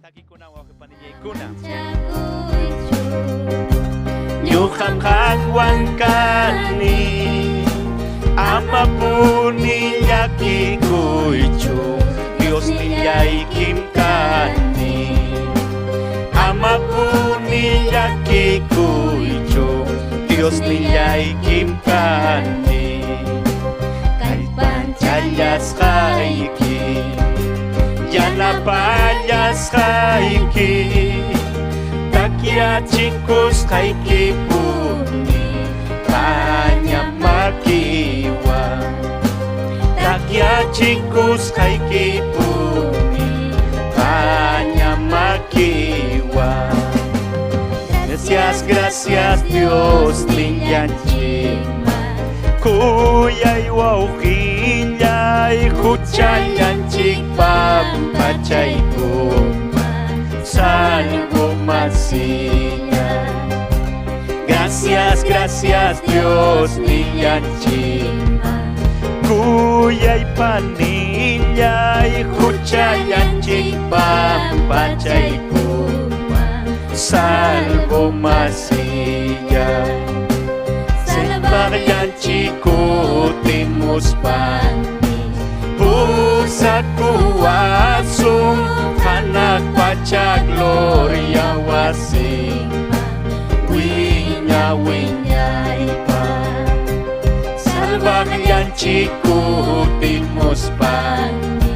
Takikuna wawqi panillaykuna. Ñuqam qanwan kani, amapuni llakikuychu, Diosnillaykim kani. Amapuni llakikuychu, Diosnillaykim kani. Kallpanchallasqayki, yanapallasqayki, takyachikusqaykipuni, paña makiwan. Takyachikusqaykipuni, paña makiwan. Gracias, gracias Dios nillanchikman. Kuyay wawqillay huchallanchik pampachaykuman, salvo masilla. Gracias, gracias Dios nillanchikman. Kuyay panillay huchallanchik pampachaykuman, salvo masilla. Salvaryanchik kutimuspanmi, pusakuwasun hanaq pacha gloria wasinman, wiña wiñaypaq. Salvaryanchik kutimuspanmi,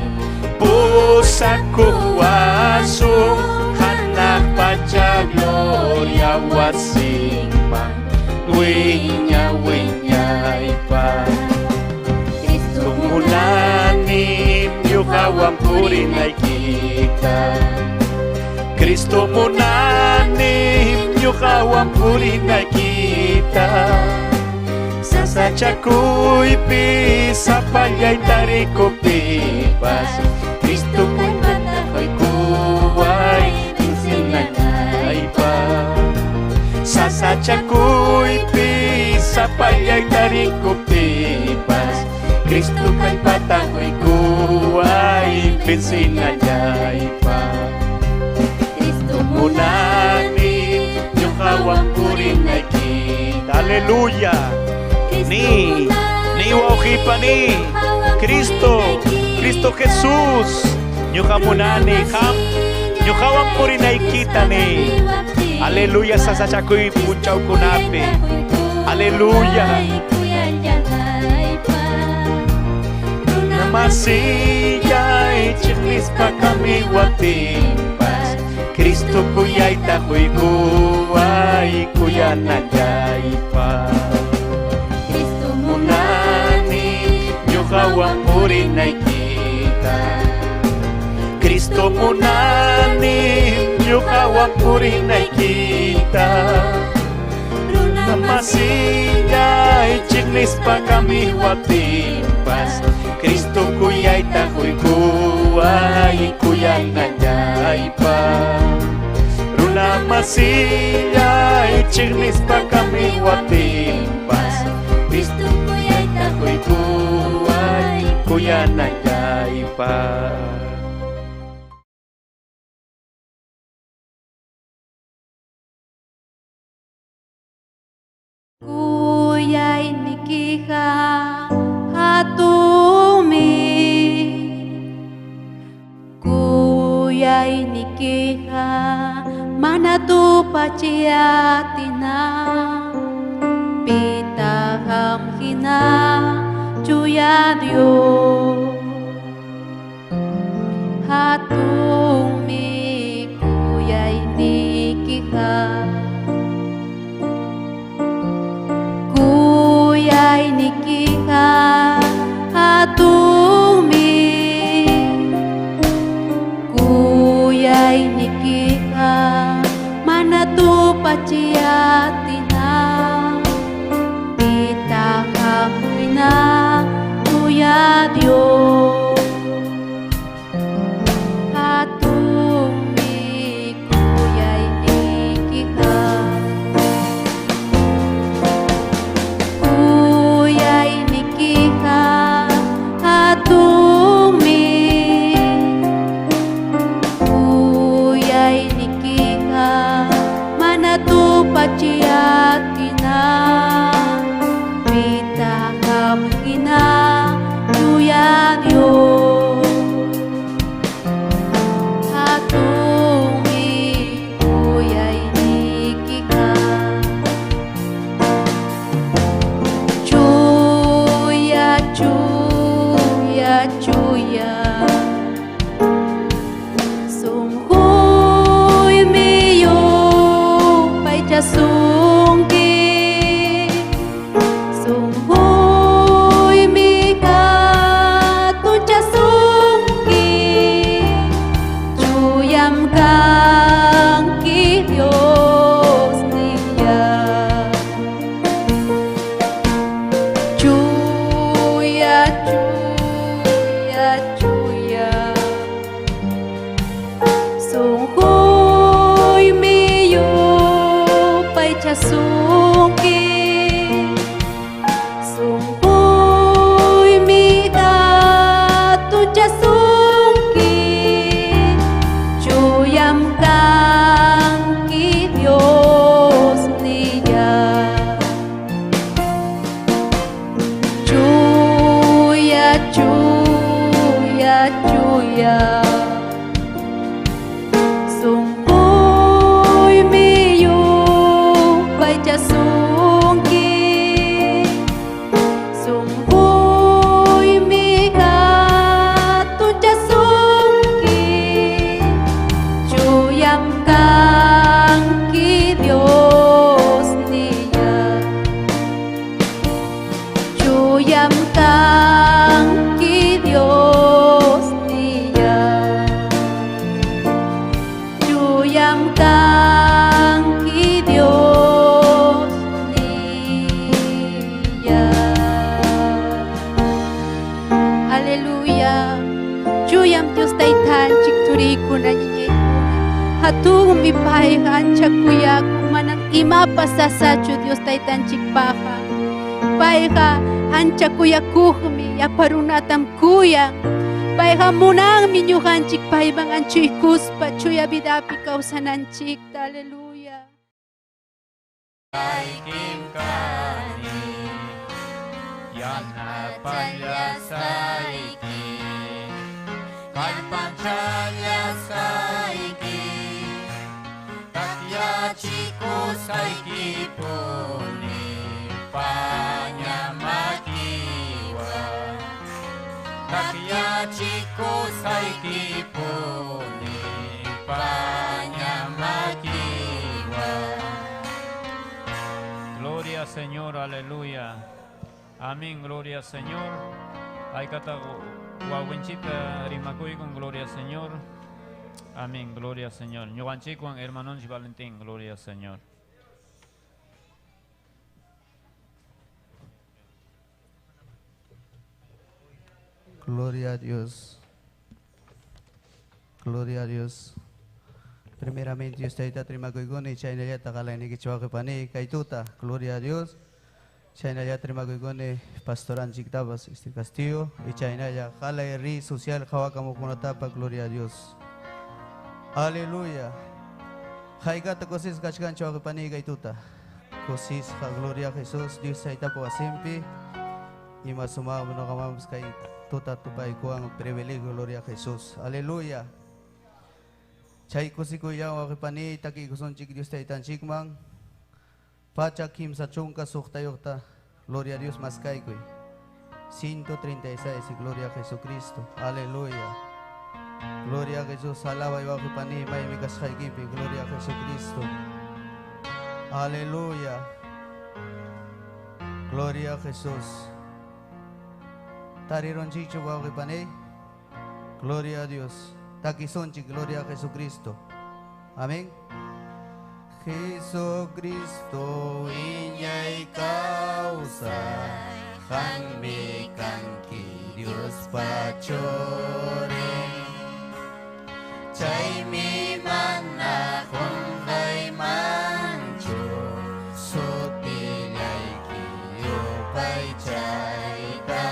pusakuwasun hanaq pacha gloria wasinman, wiña wiñaypaq. Cristo munani ñuqawan purinaykita. Cristo munani ñuqawan purinaykita. Sasachakuypi sapallay tarikuptipas, Cristo kallpata quykuway vencinanaypaq. Sasachakuypi sapallay tarikuptipas, Cristo kallpata quykuway vencinallaypaq. Cristo munani ñuqawan purinaykita. Aleluya. Ni, ni wawqipani, Cristo, Cristo Jesús, ñuqa munani qam, ñuqawan purinaykita ni. Aleluya, sasachakuy punchawkunapi. Aleluya. Masillay chiqnispa kamiwatinpas, Cristo kuyayta quykuway kuyanallaypaq. Cristo munani ñuqawan purinaykita. Cristo munani ñuqawan purinaykita. Runa masillay chiqnispa kamiwatinpas, Cristo kuyayta quykuway kuyanallaypaq. Runa masillay chiqnispa kamiwatinpas, Cristo kuyayta quykuway kuyanallaypaq. Kuyaynikiqa hatunmi, kuyaynikiqa mana tupachiyatina, pitaq qam hina chuya Dios. Hatunmi kuyaynikiqa. Kuyaynikiqa hatunmi, kuyaynikiqa mana tupachiyatina, pitaq qam hina chuya Dios. Sunquymi yupaychasunki. Sunquymi hatunchasunki. Chuyam kanki Diosnillay. Chuya, chuya, chuya. Sunquymi yupaychasunki. Sunquymi hatunchasunki. Chuyam kanki Diosnillay. Chuyam kanki Diosnillay. Chuyam kanki Diosnillay. Aleluya. Chuyam Dios taytanchik turikuna ñiñaykuna. Hatunmi payqa ancha kuyakun manam imapas sasachu Dios taytanchikpaqqa. Payqa ancha kuyakuqmi, llapa runatam kuyan. Payqa munanmi ñuqanchik payman anchuykuspa chuya vidapi kawsananchikta. Aleluya. Aykim kani yanapallasqayki kallpanchallasqayki takyachikusqaykipuni paña makiwan takyachikusqaykipuni paña makiwan. Gloria Señor, aleluya. Amén, gloria Señor. Haykata wawinchita rimakuy con gloria Señor. Amén, gloria Señor. Ñuqanchikwan hermanonchik Valentín, gloria Señor. Gloria a Dios. Gloria a Dios. Primeramente, Dios tayta rimakuykuni chaynallata qalaynikichik wawqipani kaytuta. Gloria a Dios. Chaynallata rimakuykuni pastoranchiktapas este Castillo y chaynalla qalay ri social qhawakamuqkunatapa. Gloria a Dios. Aleluya. Haykata kusisqa kachkanchik wawqipani kaytuta. Kusisqa, gloria a Jesús. Dios taytapa wasinpi. Ima sumaqmi ñuqamanpas kay tuta tupaykuwan privilegio, gloria a Jesús. Aleluya. Chay kusikuyllawan wawqipani takiykusunchik Dios taytanchikman. 136ta, gloria a Dios, maskaykuy. 136, gloria a Jesucristo. Aleluya. Gloria a Jesús, alabay wawqipani maymi kasqaykipi, gloria a Jesucristo. Aleluya. Gloria a Jesús. Tarirunchikchu wawqipani. Gloria a Dios. Takisunchik, gloria a Jesucristo. Amén. Jesucristo iñay kawsay, qammi kanki Diospa churin. Chaymi mana qunqaymanchu sutillayki yupaychayta,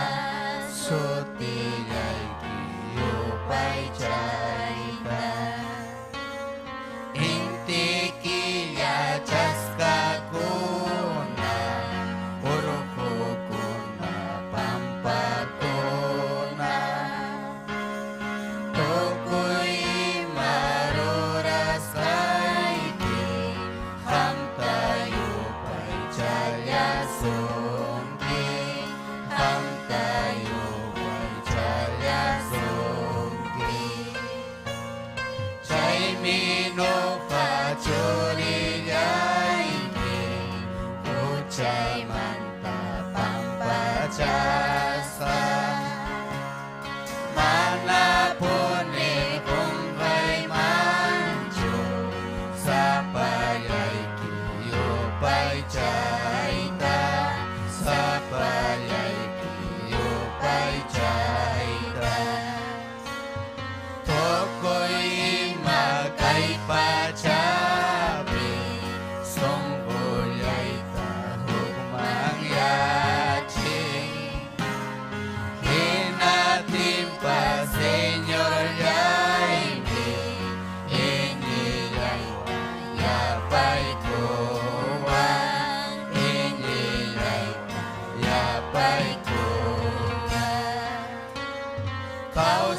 sutillayki yupaychayta. Inti killa chaskakuna, urqukuna pampakuna,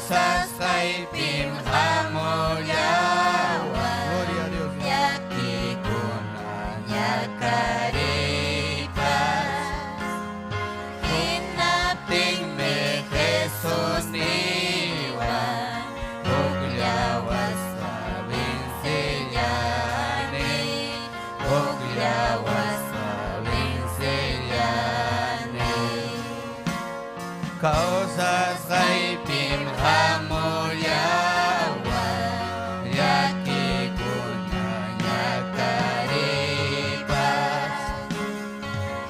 Kawsasqaypim hamullawan. Gloria a Dios. Llakikuna ñakaripas. Hinaptinmi Jesus niwan, hukllawaspa vencellani, hukllawaspa vencellani. Kawsasqaypim hamullawan, llakikuna ñakaripas.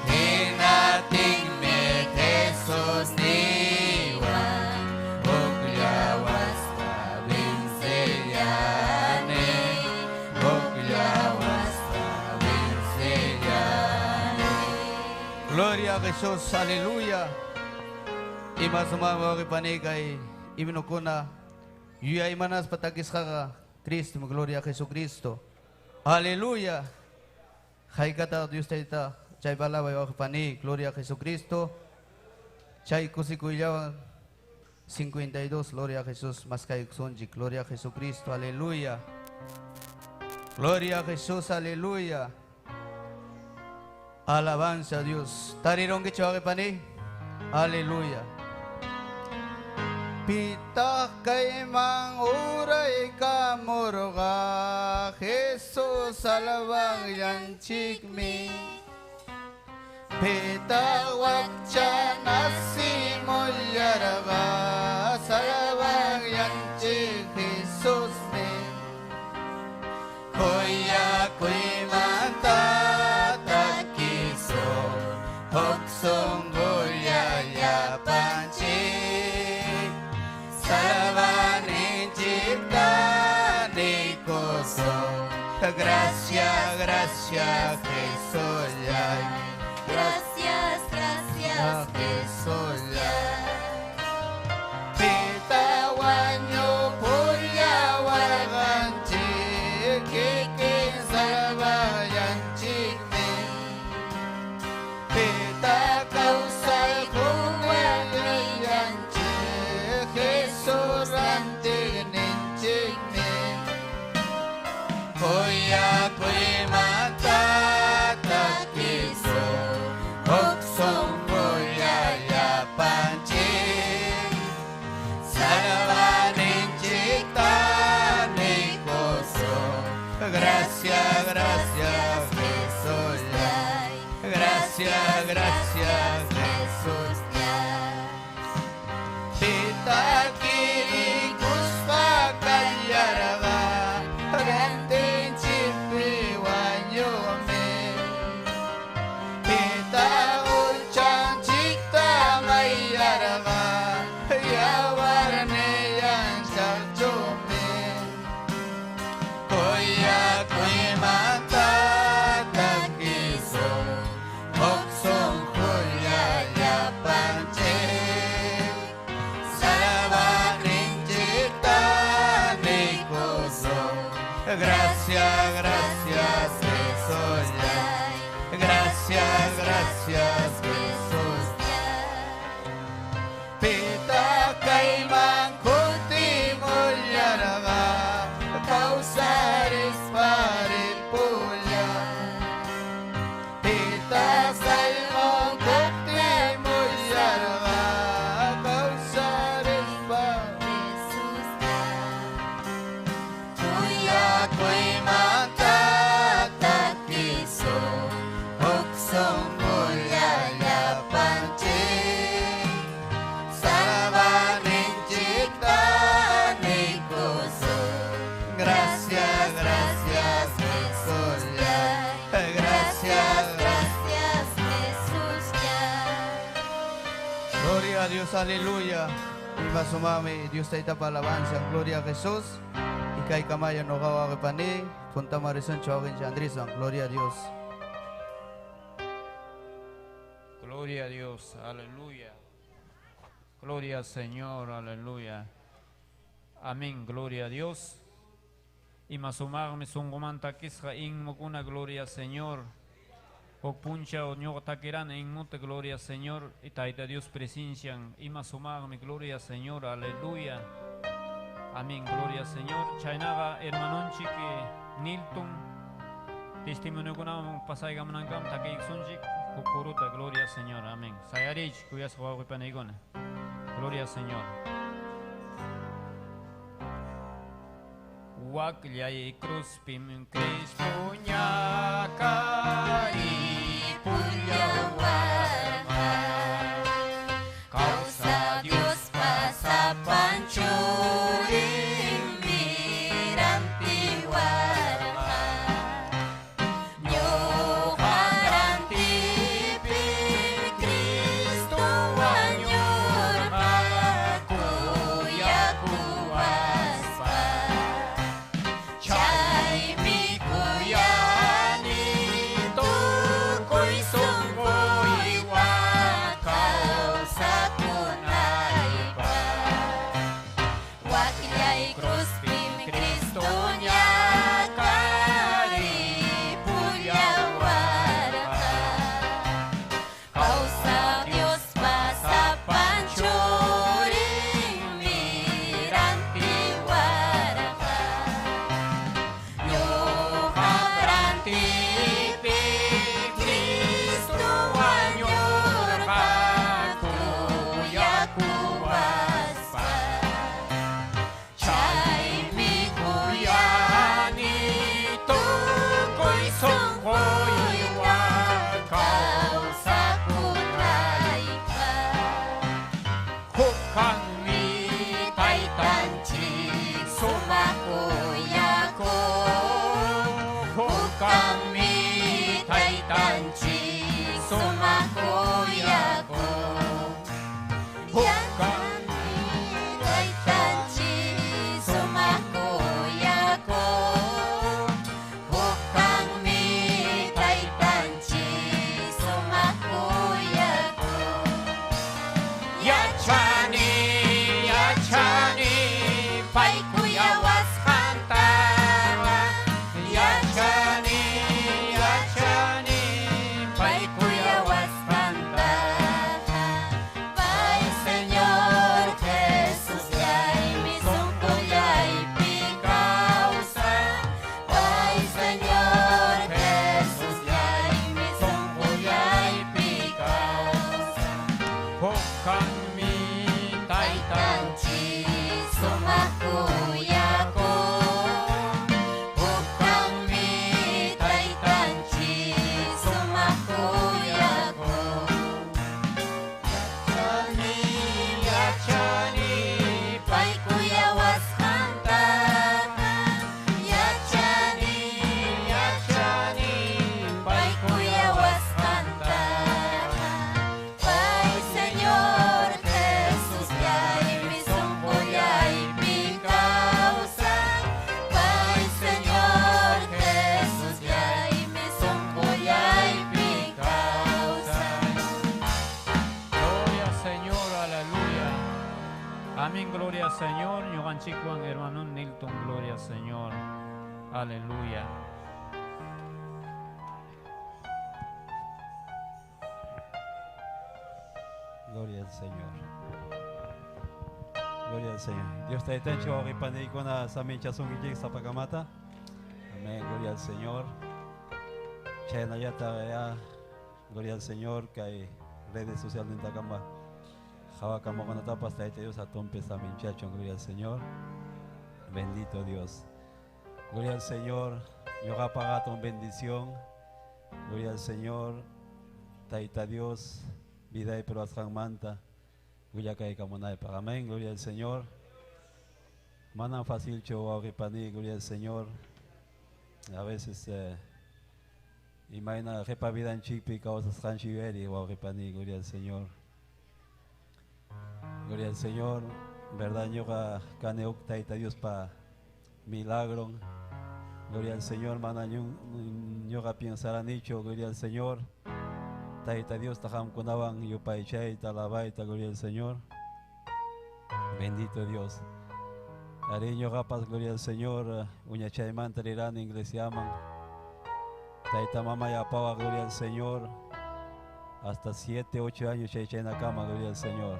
Hinaptinmi Jesus niwan, hukllawaspa vencellani, hukllawaspa vencellani. Gloria a Jesús, aleluya. Ima sumama panikay himnokuna yuyaymanas patakisqaqa Cristo, gloria a Jesucristo. Aleluya. Haykata Dios tayta chay palabra pani, gloria a Jesucristo. Chay kusikuyllawan 52, gloria a Jesús, más kay sunchik, gloria a Jesucristo, aleluya. Gloria a Jesús, aleluya. Alabanza a Dios. Tarirunkichu pani. Aleluya. Pitaq kayman uraykamurqa Jesus salvaqllanchikmi. Pitaq wakcha nasimullarqa salvaqllanchik Jesusmi. Kuyakuymanta takisun, huk sunqulla llapanchik. Salvaninchikta nikusun. Gracias, gracias, Jesús. Gracias, gracias, Jesús. Pitaq wañupullawarqanchik, kikin salvallanchikmi. Pitaq kawsaykuwallanchik, Jesus rantiqninchikmi. Kuyakuymanta takisun, huk sunqulla llapanchik. Salvaninchikta nikusun. Gracias, gracias, Jesús. Gracias, gracias, Jesús. Pitaq kirikuspa kallarqa, rantinchikpi wañumi. Pitaq huchanchikta mayllarqa, yawarnillan chaqchumi. Kuyakuymanta takisun, huk sunqulla llapanchik. Salvaninchikta nikusun. Gracias, gracias, Jesús. Gracias, gracias, Jesús. Pitaq kayman kutimullarqa, kawsarispa ripullan. Pitaq kayman kutimullarqa, kawsarispa. Kuyakuymanta takisun, huk sunqulla llapanchik. Salvaninchikta nikusun. Gracias, gracias, Jesús. Gracias, Gracias, Jesús. Gloria a Dios, aleluya. Ima sumami, Dios taytapa alabanza, gloria a Jesús. Y kay kamaya ñuqawan pani, punta marisun chawin Andrisan, gloria a Dios. Gloria a Dios, aleluya. Gloria al Señor, aleluya. Amén, gloria a Dios. Ima sumaqmi sunqumanta takisqa himnukuna, gloria al Señor. Huk punchaw ñuqa takirani himnuta, gloria al Señor. Y Tayta Dios presencian. Ima sumaqmi, gloria al Señor, aleluya. Amén, gloria al Señor. Chaynaqa hermanonchik Nilton testimoniokunaman pasaykamunankama takiykusunchik huk kuruta, gloria al Señor. Amén. Sayariychik kuyasqa wawqi-panaykuna. Gloria al Señor. Wakllay cruzpim Cristo ñakaripullawarqa. Kawsa Dios pasapan churin mirantiwarqa. Ñuqa rantipim Cristo wañurqa kuyakuwaspa. Chaymi kuyani tukuy sunquywan kawsakunaypaq. Wakllay cruzpim Cristo ñakaripullawarqa. Kawsa Dios pasapan churin mirantiwarqa. Ñuqa rantipim Cristo wañurqa kuyakuwaspa. Chaymi kuyani tukuy sunquywan kawsakunaypaq. Huk kanmi Taytanchik sumaq kuyakuq. Huk Kanmi taytanchik sumaq kuyakuq. Huk Kanmi taytanchik sumaq kuyakuq. Huk kanmi taytanchik sumaq kuyakuq. Yachani, yachani, Pay kuyawasqanta. Yachani, yachani, Pay kuyawasqanta. Pay Señor Jesusllaymi sunqullaypi kawsan. Pay Señor Jesusllaymi sunqullaypi kawsan. Huk kanmi Taytanchik sumaq kuyakuq. Huk kanmi taytanchik sumaq kuyakuq. Yachani, yachani, Pay kuyawasqanta. Yachani, yachani, pay kuyawasqanta. Pay Señor Jesusllaymi sunqullaypi kawsan. Pay Señor Jesusllaymi sunqullaypi kawsan. Gloria al Señor, aleluya. Amén, gloria al Señor. Ñuqanchikwan hermano Nilton, gloria al Señor. Aleluya. Gloria al Señor. Gloria al Señor. Dios te tencho wawqi-panaykuna saminchasunkichik sapakamata. Amén. Gloria al Señor. Chaynallata ya. Gloria al Señor kay redes sociales nintakama. Qhawakamuqkunatapas Tayta Dios hatunpi saminchachun. Gloria al Señor. Bendito Dios. Gloria al Señor. Ñuqapaq hatun bendición. Gloria al Señor. Tayta Dios. Vidaypi ruwasqanmanta willakaykamunaypaq. Amén. Gloria al Señor. Manam facilchu wawqi-pani, gloria al Señor. A veces imayna qhipa vidanchikpi kawsasqanchik yuyari wawqi-pani, gloria al Señor. Gloria al Señor. Verdad ñuqa kani huk Tayta Diospa milagron. Gloria al Señor, mana ñuqa piensaranichu, gloria al Señor. Tayta Dios qamkunawan yupaychayta, alabayta, gloria al Señor. Bendito Dios. Arí ñuqapas, gloria al Señor, uñachaymanta rirani iglesiaman. Tayta mamay apawa, gloria al Señor. Hasta 7, 8 años chay chaynakama, gloria al Señor.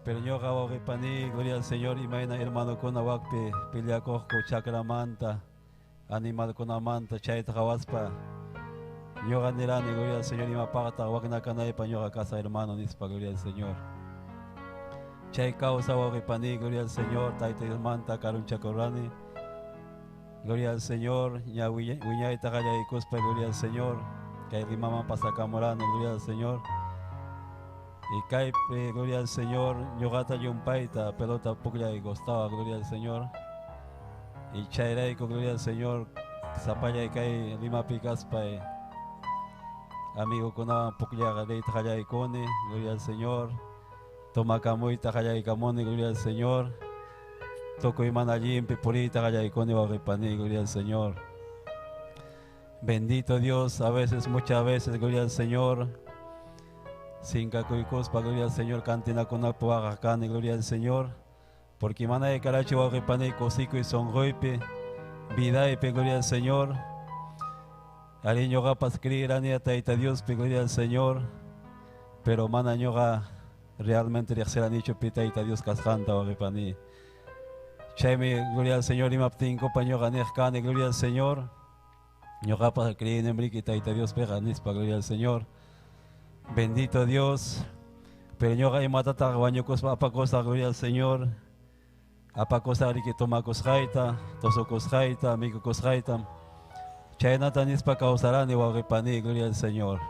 Pero ñuqa wawqipani, gloria al Señor, imayna hermanokuna wakpi peleakuqku chakramanta, animalkunamanta chayta qhawaspa ñuqa nirani, gloria al Señor, imapaqtaq wakna kanaypa ñuqa kasaq hermano nispa, gloria al Señor. Chay causa wawqipani, gloria al Señor, Tayta Diosmanta karunchakurani. Gloria al Señor, ña wiñayta qallaykuspa, gloria al Señor, kay Limaman pasakamurani, gloria al Señor. Y kaypi, gloria al Señor, ñuqata llumpayta pelota pukllay gustaba, gloria al Señor. Y chayrayku, gloria al Señor, sapallay kay Limapi kaspay amigukunawan pukllaqa riyta qallaykuni, gloria al Señor. Tomakamuyta qallaykamuni, gloria al Señor. Tukuy mana allinpi puriyta qallaykuni, wawqipani, gloria al Señor. Bendito Dios, a veces, muchas veces, gloria al Señor. Sinkakuykuspa, gloria al Señor, cantinakunapi waqaq kani, gloria al Señor. Porque mana karachi wawqipani kusikuy sunquypi, vidaypi, gloria al Señor. Ari ñuqapas creerani Tayta Diospi, gloria al Señor. Pero mana ñuqa realmente riqsiranichu pi Tayta Dios kasqanta, wawqipani. Chaymi, gloria al Señor, imaptinkupa ñuqa niq kani, gloria al Señor. Ñuqapas creeni mriki Tayta Diospiqa nispa, gloria al Señor. Bendito Dios. Pero ñuqa imatataq wañukuspa apakusaq, gloria al Señor. Apakusaq riki tomakusqayta, tosukusqayta, mikukusqayta. Chaynata nispa kawsarani, wawqipani, gloria al Señor.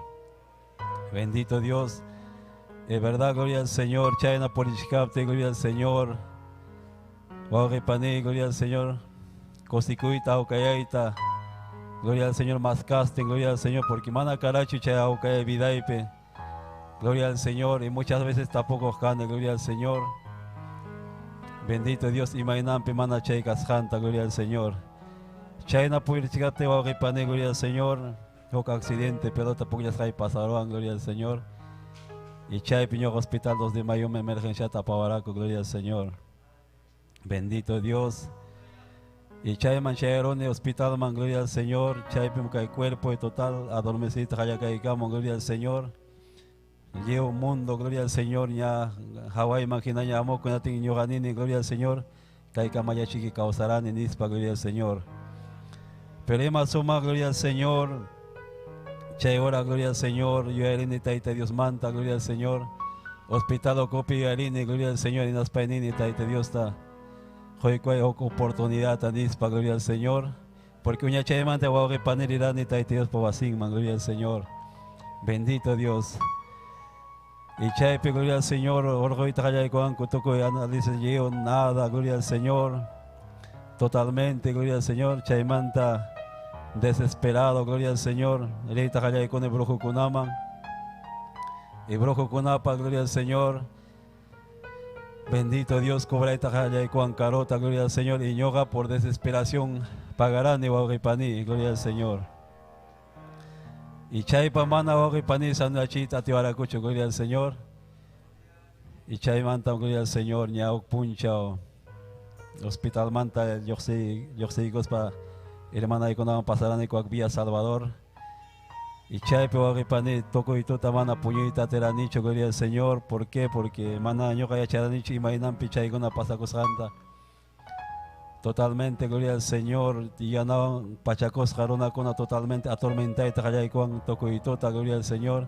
Bendito Dios. De verdad, gloria al Señor. Chayna purichkapti, gloria al Señor. Wawqipani, gloria al Señor. Kusikuyta, awkayayta. Gloria al Señor, maskaste, gloria al Señor, porque mana karachu chay awkayay vidaypi. Gloria al Señor, y muchas veces tampoco kani, gloria al Señor. Bendito Dios, imaynampi mana chay kasqanta, gloria al Señor. Chayna purichkapti, wawqipani, gloria al Señor. Huk accidente, pelota pukllasqay pasaruwan, gloria al Señor. Y chaypi ñuqa hospital 2 de mayo me emergencia tapawaraku, gloria al Señor. Bendito Dios. Y chayman chayaruni hospital man, gloria al Señor. Chaypi kay cuerpo y total adormecita hayakaykamo, gloria al Señor. Llevo mundo, gloria al Señor, ña Hawaii imagina amo kunatin ñuqanini, gloria al Señor. Kay kamayachiki kawsarani nispa, gloria al Señor. Pero ima suma, gloria al Señor. Chay hora, gloria al Señor. Yuyarini Tayta Dios manta, gloria al Señor. Hospital Ocopi yuyarini, gloria al Señor. Inaspainini Tayta Dios ta. Joykuay huk oportunidad nispa, gloria al Señor. Porque uña chaymanta wawqipanir irani Tayta Dios pa wasinman, gloria al Señor. Bendito Dios. Y chaypi, gloria al Señor, orquyta qallaykuwanku tukuy análisis llevo nada, gloria al Señor. Totalmente, gloria al Señor. Chaymanta desesperado, gloria al Señor. Riyta qallaykuni brujukunaman. Y brujukunapa, gloria al Señor. Bendito Dios, cobrayta qallaykuwan carota, gloria al Señor. Y ñuqa por desesperación pagarani wawqipani, gloria al Señor. Y chaypa mana wawqipani sanachita atiwarakuchu, gloria al Señor. Y chaymanta, gloria al Señor, ña huk punchaw hospital manta lluqsiykuspa hermanaykunawan pasarani kuak Villa Salvador. Y chaypi wawqipani tukuy tuta mana puñuyta atiranichu, gloria al Señor. ¿Por qué? Porque mana ñuqa yacharanichu imaynanpi chaykuna pasakusqanta. Totalmente, gloria al Señor. Y yanawan pachakusqa runakuna totalmente atormentayta qallaykuwan tukuy tuta, gloria al Señor.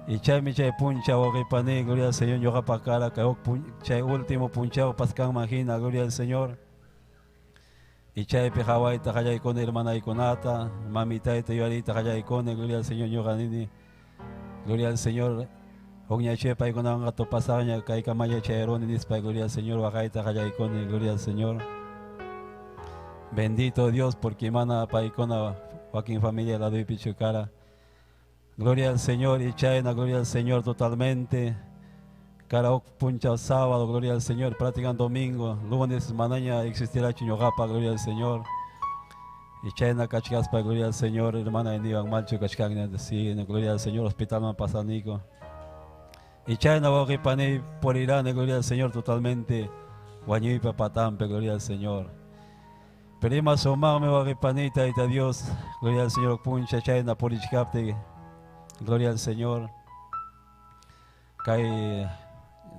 Y chaymi chay punchaw wawqipani, gloria al Señor, ñuqapa kara kay huk chay último punchaw paskanman hina, gloria al Señor. Y chaypi hawayta qallaykuni hermanaykunata, mamitayta yuyariyta qallaykuni, gloria al Señor, ñuqa nini, gloria al Señor. Huk ñachay paykunawanqa tupasaqña kaykamalla chayruni nispa, gloria al Señor, waqayta qallaykuni, gloria al Señor. Bendito Dios, porque mana paykuna wakin familia laduypichu kara. Gloria al Señor y chayna, gloria al Señor totalmente. Kara huk punchaw sábado, gloria al Señor, prácticamente domingo, lunes, manaña existirá ñuqapa, gloria al Señor. Y chayna kachkaspa, gloria al Señor, hermana iniwan malchu kachkanña, sí, gloria al Señor, hospital man pasanico. Y chayna wawqipani por Irán, gloria al Señor, totalmente wañuypa patampe, gloria al Señor. Pero ima sumaqmi wawqipani, Tayta Dios, gloria al Señor, puncha chayna purichkapti, gloria al Señor. Kay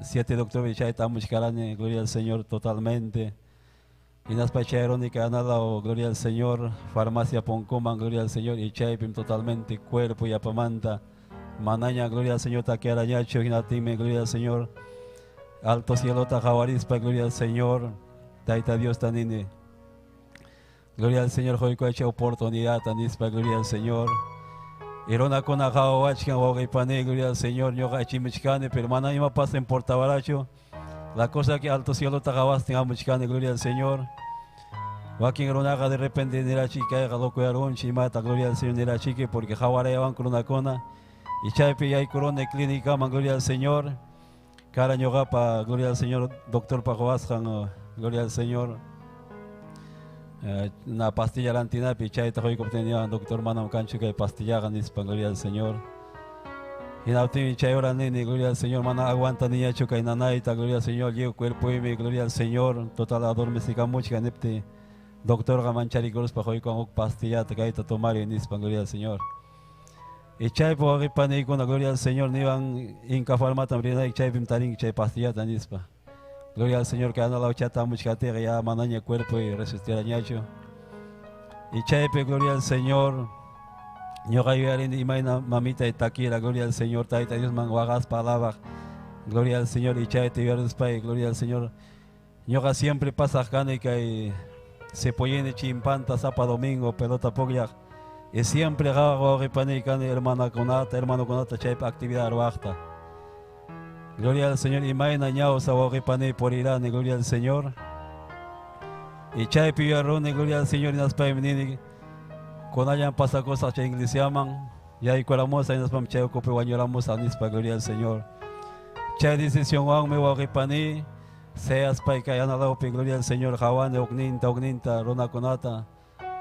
7 de octubre chayta amuchkarani, gloria al Señor totalmente. Hinaspa chayruni kay analaw, gloria al Señor, farmacia Poncoman, gloria al Señor, y chaypim totalmente cuerpo y apamanta. Manaña, gloria al Señor, takiarañacho, hinatime, gloria al Señor. Alto cielo tajawarispa, gloria al Señor. Taita Dios tanini. Gloria al Señor, joycoache oportunidad, tanispa, gloria al Señor. Irona kona jawachkan, wawqipani, gloria al Señor, ñuqa achimichkani, pero mana ima pasa en Portabaracho. La cosa que alto cielo tajawastin amuchkani, gloria al Señor. Wakin runaqa de repente nirachika loco yarunchi imata, gloria al Señor nirachiki, porque jawarayawan runakuna. Y chaypi yaykuruni clínica, gloria al Señor. Cara ñuqapa, gloria al Señor, doctor Pajoasjan, gloria al Señor. Una pastilla lantinapi, chayta joykuptin doctor manam kanchu kay pastillaqa nispa, gloria al Señor. Hinaptinmi chay hora nini, gloria al Señor, mana aguanta niñachu kay nanayta, gloria al Señor, lliw cuerpoymi, gloria al Señor, total adormecikamuchka niptin, doctorqa mancharikuruspa joykuwan huk pastillata kayta tomari nispa, gloria al Señor. Y chaypi wawqipaniykuna, gloria al Señor, niwan inka farmatam rinayki chaypim tarinki chay pastillata nispa. Gloria al Señor, que analaw chata amuchkatiqa ya manaña cuerpo y resistirañachu. Y chaypi, gloria al Señor, ñuqa yuyarini imayna mamita y takira, gloria al Señor, tayta Diosman waqaspa alabaq, gloria al Señor, y chayta yuyaruspay, gloria al Señor. Ñuqa siempre pasaq kani kay Cepollini chimpanta sapa domingo pelota pukllaq, y siempre qawaq wawqipani kani hermanakunata, hermanokunata chaypi actividad ruwaqta. Gloria al Señor, imayna ñawsa wawqipani purirani, gloria al Señor. Y chaypi yuyaruni, gloria al Señor, hinaspaymi nini, kunallan pasakusaq chay iglesiaman, yaykuramusaq hinaspam chay ukupi wañuramusaq nispa, gloria al Señor. Chay decisionwanmi wawqipani, seaspay kay analawpi, gloria al Señor, qawani hukninta, hukninta runakunata.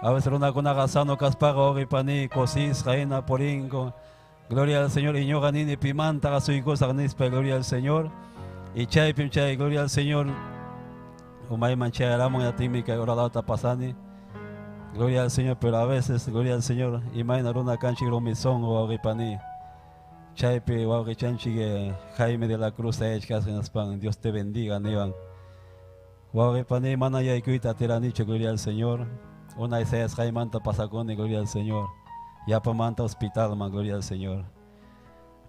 A veces runakunaqa sano kaspaqa wawqipani, kusisqa hina purinko. Gloria al Señor, y ñuqa nini pimanta asuykusaq nispa, gloria al Señor. Y chaypim chay, gloria al Señor, umayman chayaramun yatinmi kay uralata pasani. Gloria al Señor, pero a veces, gloria al Señor, imayna runa kanchik rumizón wawqipani. Chaypi wawqichanchik Jaime de la Cruz ayachkasqa hinaspan, Dios te bendiga niwan. Wawqipani mana yaykuyta atiranichu, gloria al Señor. Una isayasqaymanta pasakuni, gloria al Señor. Yapamanta hospitalman, gloria al Señor.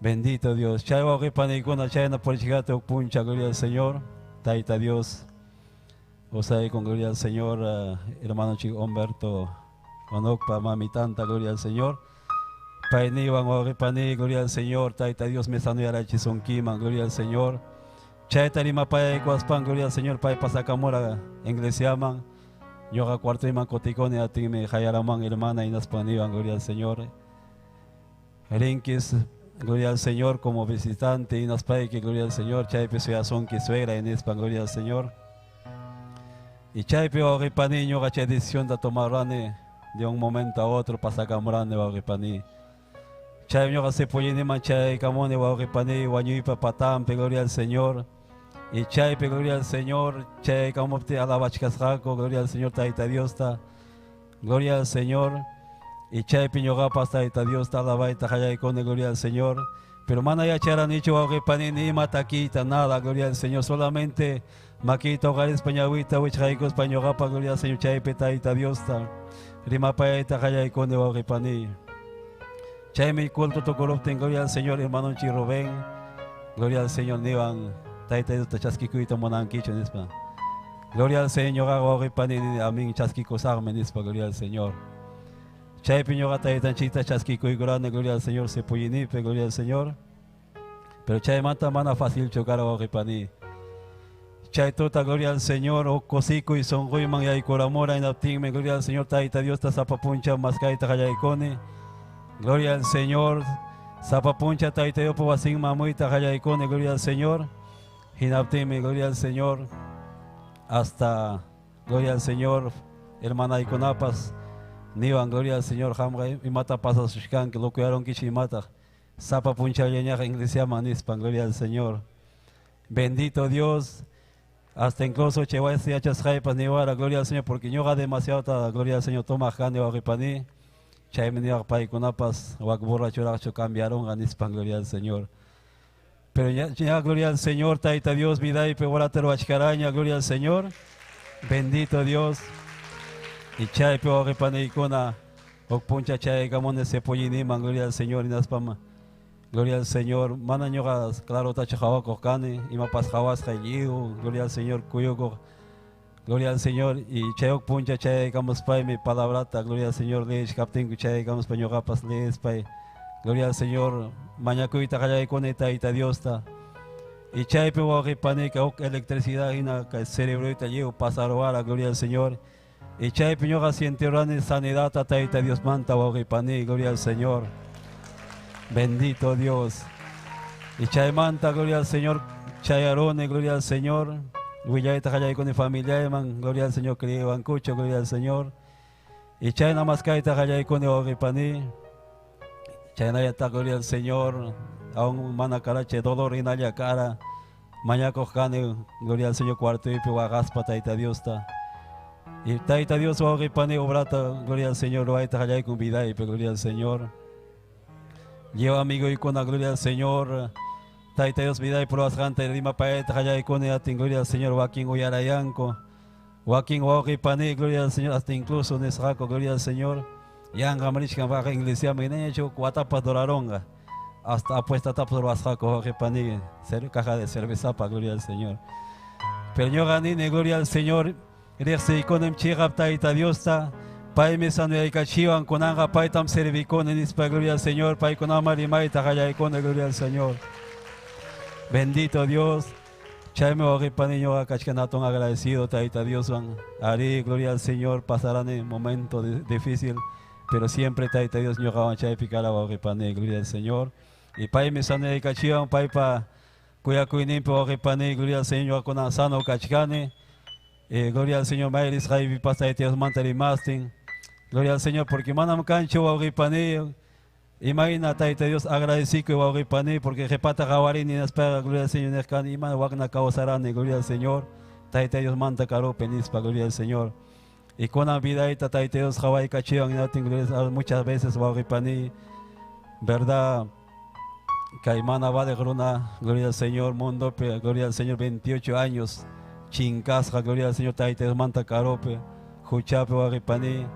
Bendito Dios. Chay wawqipaniykuna chayna purichikata huk puncha, gloria al Señor. Tayta Dios. Osay con gloria al Señor, hermano chico Humberto Onokpa, mami tanta, gloria al Señor. Payniwan wawqipani, gloria al Señor. Tayta Dios me sanuyarachisonkiman, gloria al Señor. Chayta rimapayaykuaspan, gloria al Señor, pay pasakamura iglesiaman. Ñuqa cuartoyman kutikuni atinmi hayaraman hermana hinaspaniwan, gloria al Señor. Rinkis, gloria al Señor, como visitante hinaspayki, gloria al Señor. Chaypi suyasunki suegra hinispan, gloria al Señor. Y chaypi wawqipani ñuqa chay decisión tomarani de un momento a otro pasakamurani wawqipani. Chay ñuqa Cepolliniman chaykamuni wawqipani wañuypa patampi, gloria al Señor. Y chaypi, gloria al Señor, chaykamupti alabachkasqaku, gloria al Señor, Tayta Diosta, gloria al Señor. Y chaypi ñuqapas Tayta Diosta alabayta qallaykuni, gloria al Señor. Pero mana yacharanichu wawqipani ni ima takiyta, nada, gloria al Señor, solamente makita uqarispa ñawita wichqaykuspa ñuqapa, gloria al Señor, chaypi Tayta Diosta rimapayayta qallaykuni wawqipani. Chaymi culto tukuruptin, gloria al Señor, hermanonchik Rubén, gloria al Señor, niwan Tayta Diosta chaskikuyta munankichu nispa. Gloria al Señor, wawqipani, amin chaskikusaqmi nispa, gloria al Señor. Chaypi ñuqa taytanchikta chaskikuykurani, gloria al Señor, Cepollinipi, gloria al Señor. Pero chaymanta mana facilchu kara wawqipani. Chay tuta, gloria al Señor, huk kusikuy sunquyman yaykuramura hinaptinmi, gloria al Señor, Tayta Diosta sapa puncha maskayta qallaykuni. Gloria al Señor, sapa puncha Tayta Diospa wasinman hamuyta qallaykuni, gloria al Señor. Hinaptinmi, gloria al Señor, hasta, gloria al Señor, hermanaykunapas, niwan, gloria al Señor, qamqa imata pasasushkanki, locoyaronkichik imataq, sapa punchawllañaqa iglesiaman nispan, gloria al Señor. Bendito Dios, hasta incluso chay wasi yachasqaypas niwara, gloria al Señor, porque ñuqa demasiado, gloria al Señor, tomaq kani wawqipani, chaymi niwaq paykunapas wak borrachuraqchu cambiaronqa nispan, gloria al Señor. Pero ya, ya, gloria al Señor, Taita Dios, vida y peoratero achkaraña, gloria al Señor. Bendito Dios. Y chay peorepaneikuna, okpuncha chay gamone sepoyiniman, gloria al Señor, inaspama. Gloria al Señor. Mana ñuqa claro tacha hawakuq kani, imapas hawasqa lliw, gloria al Señor, kuyukuq. Gloria al Señor. Y chayok puncha chay mi palabrata, gloria al Señor, leechkaptinku chay pa ñuqapas leespay. Gloria al Señor. Mañakuyta qallaykuni Tayta Diosta. Y chaypi wawqipanika huk electricidad hina kay cerebroyta lliw pasaruwara, gloria al Señor. Y chaypi ñuqa sientirani sanidad Tayta Diosmanta wawqipani, gloria al Señor. Bendito Dios. Y chaymanta, gloria al Señor, chayaruni, gloria al Señor. Willayta qallaykuni familiayman, gloria al Señor, criwankucho, gloria al Señor. Y chayna maskayta qallaykuni wawqipani. Chaynallata, gloria al Señor, aún mana karache dolor hinalla kara. Mañakuq kani, gloria al Señor, cuartoypi waqaspa Tayta Diosta. Y Tayta Dios wawqipani obrata, gloria al Señor, ruwayta qallaykun vidaypi, gloria al Señor. Lleva amigo y con la gloria al Señor. Tayta Dios vida y pruebas rimapayta qallaykuni atin, gloria al Señor, wakin uyarayanku. Wakin wawqipani, gloria al Señor, hasta incluso nisqaku, gloria al Señor. Yanqa richkan waqa iglesiaman hinañachu watapas duraronqa. Hasta apuestatapas ruwasqaku wawqipani, caja de cervezapa, gloria al Señor. Pero ñuqa nini, gloria al Señor, riqsiykunim chiqap Tayta Diosta, paymi sanuyaykachiwan kunanqa paytam servikuni nispa, gloria al Señor, paykunaman rimayta qallaykuni, gloria al Señor. Bendito Dios. Chaymi wawqipani ñuqa kachkan hatun agradecido Tayta Dioswan. Ari, gloria al Señor, pasarán en momento difícil, pero siempre Tayta Dios ñuqawan chaypi kara wawqipani, gloria al Señor. Y paymi sanuyaykachiwan, paypa kuyakuyninpi wawqipani, gloria al Señor, ñuqa kunan sano kachkani. Gloria al Señor, mayris haypipas Tayta Diosmanta rimastin. Gloria al Señor, porque manam kanchu wawqipani. Imagina Tayta Dios agradecido wawqipani, porque qhipata qawarini nispaqa, gloria al Señor, nirqani, ima wakna kawsarani, gloria al Señor. Tayta Dios manta karupi nispa, gloria al Señor. Y kunan vidayta Tayta Dios qhawaykachiwan hinatin, gloria al Señor, muchas veces wawqipani, verdad, kay mana vale runa, gloria al Señor, mundo, gloria al Señor, 28 años, chinkasqa, gloria al Señor, Tayta Dios manta karupi, huchapi wawqipani.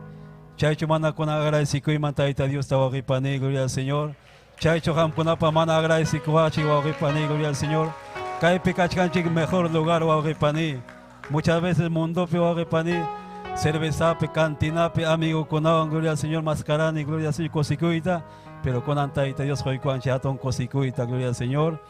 Chaychu mana kuna agradecikuyman Tayta Diosta wawqipani, gloria al Señor. Chaychu qamkunapa mana agradecikuwachik wawqipani, gloria al Señor. Kaypi kachkanchik mejor lugar wawqipani. Muchas veces mundopi wawqipani, cervezapi, cantinapi, amigukunawan, gloria al Señor, mascarani, gloria al Señor, kusikuyta. Pero kunan Tayta Dios quykuwanchik hatun kusikuyta, gloria al Señor.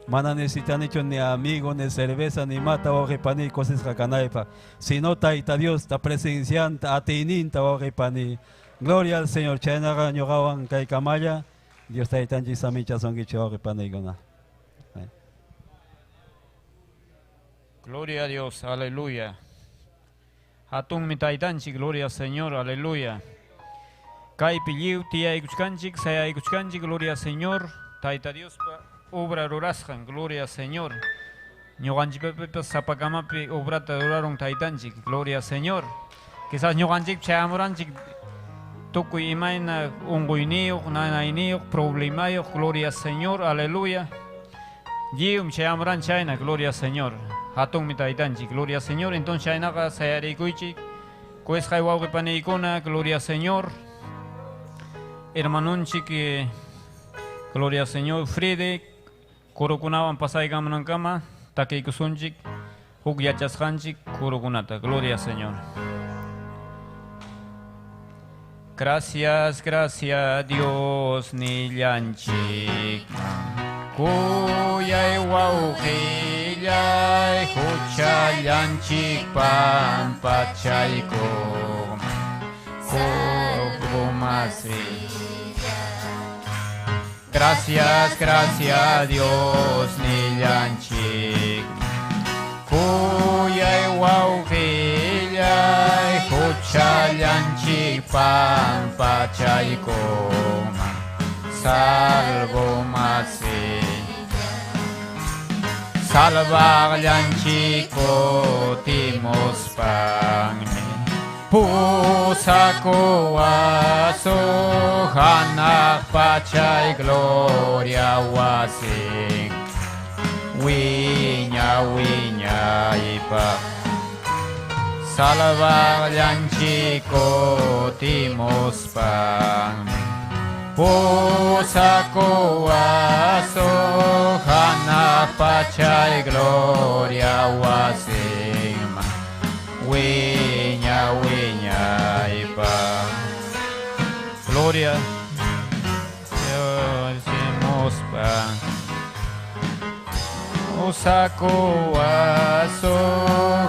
Mana necesitanichu ni amigo, ni cerveza, ni mata wawqipani kusisqa kanaypaq. Sino Tayta Dios ta presencianta, atiyninta wawqipani. Gloria al Señor. Chaynaqa ñuqawan kaykamalla. Dios Taytanchik samichasunkichik wawqipanikuna. Gloria a Dios, aleluya. Hatunmi Taytanchik, gloria al Señor, aleluya. Kaypi lliw tiyaykuchkanchik, sayaykuchkanchik, gloria al Señor. Tayta Diospa obra rurasqan, gloria al Señor. Ñuqanchikpipas sapakamapi obrata rurarun Taytanchik, gloria al Señor. Quizás ñuqanchik chayamuranchik tukuy imayna unquyniyuq, nanayniyuq, problemayuq, gloria al Señor, aleluya. Lliwmi chayamuran chayna, gloria al Señor. Hatunmi Taytanchik, gloria al Señor. Entonces chaynaqa sayarikuychik, kuyasqay wawqipaniykuna, gloria al Señor. Hermanunchik, gloria al Señor, Fride, kurukunawan pasaykamunankama, takiykusunchik, huk yachasqanchik kurukunata, gloria al Señor. Gracias, gracias Dios nillanchik. Kuyay wawqillay, huchallanchik pampachayku. Kukumasi. Gracias, gracias Dios nillanchik. Kuyay wawqillay, huchallanchik pampachayku. Salvo masi. Salvaqllanchik kutimuspanmi. Pusakuwasu hanaq pachay gloria wasin. Wiña wiñaypaq Salvaqllanchik kutimuspan Pusakuwasu hanaq pachay gloria wasinman Wiña wiñaypaq Gloria Dios Usakuwasu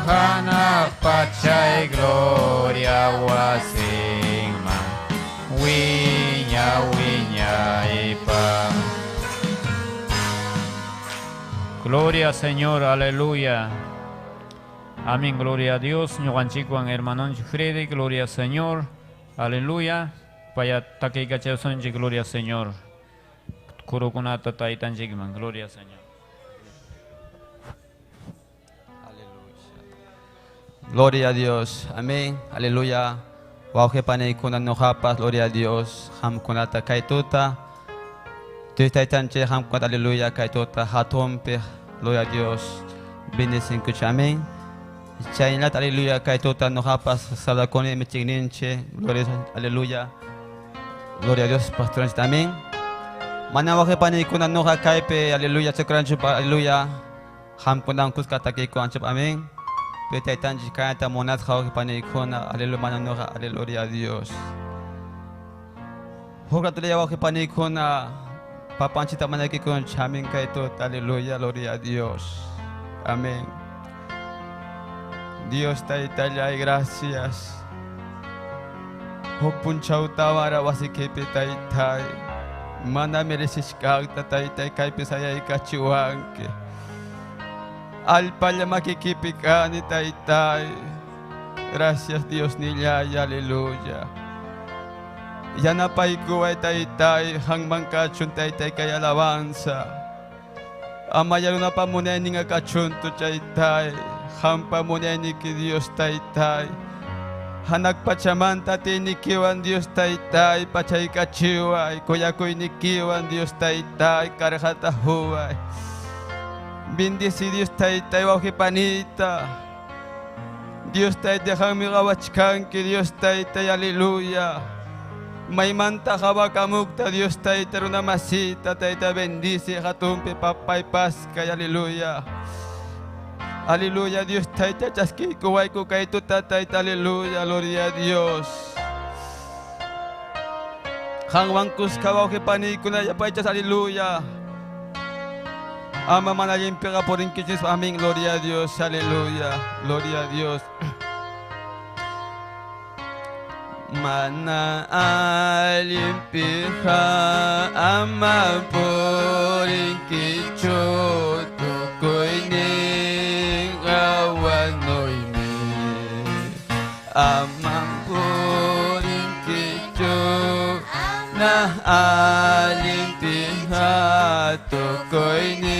hanaq pachay gloria wasinman Wiña wiñaypaq. Gloria Señor, aleluya. Amén, gloria a Dios. Ñuqanchikwan hermanonchik Freddy, gloria Señor, aleluya. Paya takiykachawsunchik, gloria Señor. Kurukunata taytanchikman, gloria Señor. Aleluya. Gloria a Dios. Amén. Aleluya. Wawqi panaykuna ñuqapas, gloria a Dios. Qamkunata kaytuta. Dios taytanchik qamkunata, aleluya, kaytuta hatunpi, gloria a Dios. Bendecinkuchik, amén. Chaynata, aleluya, kaytuta ñuqapas salakuni michikninchik, gloria a Dios, aleluya. Gloria a Dios, pastoranchik, amén. Mana wawqi panaykuna ñuqa kaypi, aleluya, chakranchik, aleluya. Qamkunawan kuska takiykuwanchik, amén. Pero taytanchik kayta munasqa wawqi panaykuna, aleluya, mana ñuqa, aleluya, a Dios. Huk ratolla wawqi panaykuna, papanchikta mañakuykunchik, amén, kaytuta, aleluya, gloria a Dios. Amén. Dios taytallay, gracias. Huk punchawtawara wasikipi taytay, mana merecishkaqta taytay kaypi sayaykachiwanki. Allpalla makikipi kani taytay. Gracias Dios nillay, aleluya. Yanapaykuway taytay, hanman kachun taytay kay alabanza. Ama yarunapa munayninqa kachuntu chaytay, hampa munayniki Dios taytay. Hanak pachamanta atiynikiwan Dios taytay, pachaykachiway, kuyakuynikiwan Dios taytay, karqata huway. Bendice Dios taytay wawqi panita. Dios taytay qammi qawachkanki, Dios taytay, aleluya. Maymanta qawakamukta Dios tayta runa masita, tayta bendice hatunpi papay paskay, aleluya. Aleluya, Dios tayta chaskiykuwayku kaytuta tayta, aleluya, gloria a Dios. Qanwan kuska wawqi paniykuna yapaychas, aleluya. Ama mana allinpiqa purinkichis, amén, gloria a Dios, aleluya, gloria a Dios. Mana allinpiqa ama purinkichu tukuynin qawanuymi. Ama purinkichu na allinpiqa tukuynin